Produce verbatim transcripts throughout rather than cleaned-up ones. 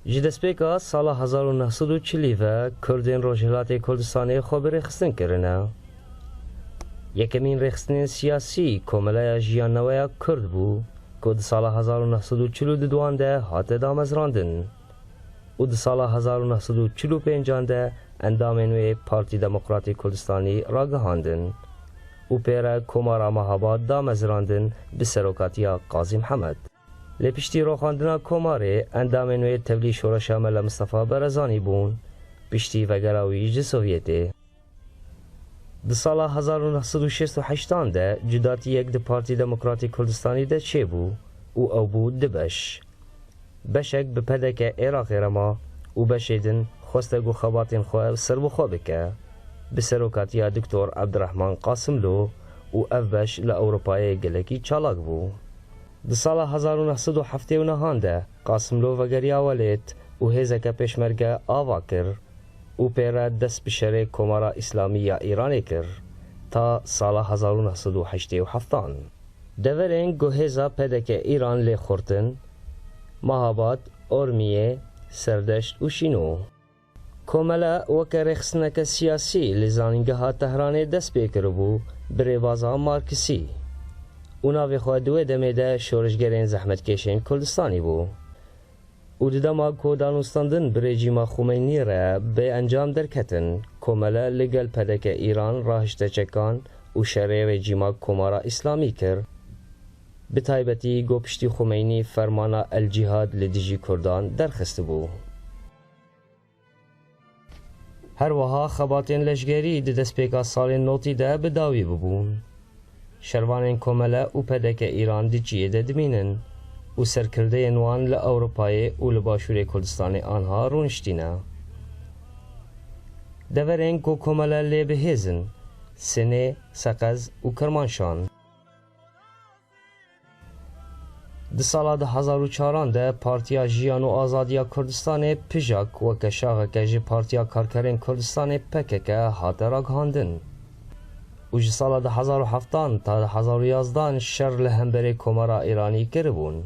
Ji destpêka sala hezar û neh sed û çilî ve Kurdên Rojhilatê Kurdistanê xwe bi rêxistin kirine. Yekemîn rêxistinên siyasî Komeleya Jiyan Neweya Kurd bû, ku di sala hezar û neh sed û çil û duan de hate damezrandin û di sala hezar û neh sed û çil û pêncan de endamên wê Partî Demokratî Kurdistanî ragihandin û pê re Komara Mahabad damezrandin bi serokatiya Qazî Mihemed. Lê piştî roxandina Komarê, endamên wê tevlî şoreşa Mela Mistefa Berezanî bûn, piştî vegera wî ji Sovyetê. Di sala hezar û neh sed û şêst û heştan de cudatiyek di Partî Demokratî Kurdistanî de çêbû û ew bû du beş. Beşek bi P D K Êraqê re ma û beşê din xweste ku xebatên xwe serbixwe bike, bi serokatiya Doktor Ebdirehman Qasimlo, û ev beş li Ewropayê gelekî çalak bû. Di sala hezar û neh sed û heftê û nehan de Qasimlo vegeriya welêt û hêzeke pêşmerge ava kir û pê re dest bi şerê Komara Îslamî ya Îranê kir ta sala hezar û neh sed û heştê û heftan. Deverên ku hêza P D K Îran lê xurtin, Mahabad, Ormiyê, Serdeşt û Şîno. Komele weke rêxistineke siyasî li Zanîngeha Tehranê dest pê kiribû bi rêbaza Marksî û navê xwe di wê demê de şorişgerên zehmetkêşên Kurdistanî bû. Û di dema ku danûstandin bi rejîma Xumeynî re bê encam derketin, Komele li gel P D K Îran rahişte çekan û şerê rejîma Komara Îslamî kir. Bi taybetî ku piştî Xumeynî fermana El Cîhad li dijî Kurdan derxistibû. Her wiha xebatên leşgerî di destpêka salên notî de bi dawî bibûn. Şervanên Komele û P D K Îran di cihê de dimînin û serkirdeyên wan li Ewropayê û li Başûrê Kurdistanê anha rûniştîne. Deverên ku Komele lê bi hêz in, Sinê, Seqez û Kirmanşan. Di sala du hezar û çaran de Partiya Jiyan û Azadiya Kurdistanê, PJAK, weke şaxeke ji Partiya Karkerên Kurdistanê, P K K, hate ragihandin û ji sala du hezar û heftan ta du hezar û yazdan şer li hemberê Komara Îranî kiribûn.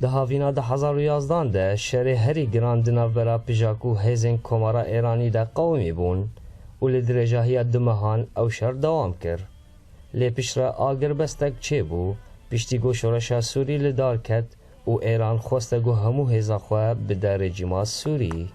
Di havîna du hezar û yazdan de şerê herî giran di navbera PJAK û hêzên Komara Îranî de qewimî bûn û li dirêjahiya du mehan ew şer dewam kir. Lê piştre agirbestek çêbû, piştî ku şoreşa Sûrî li dar ket û Êran xweste ku hemû hêza xwe bide rejîma Sûrî.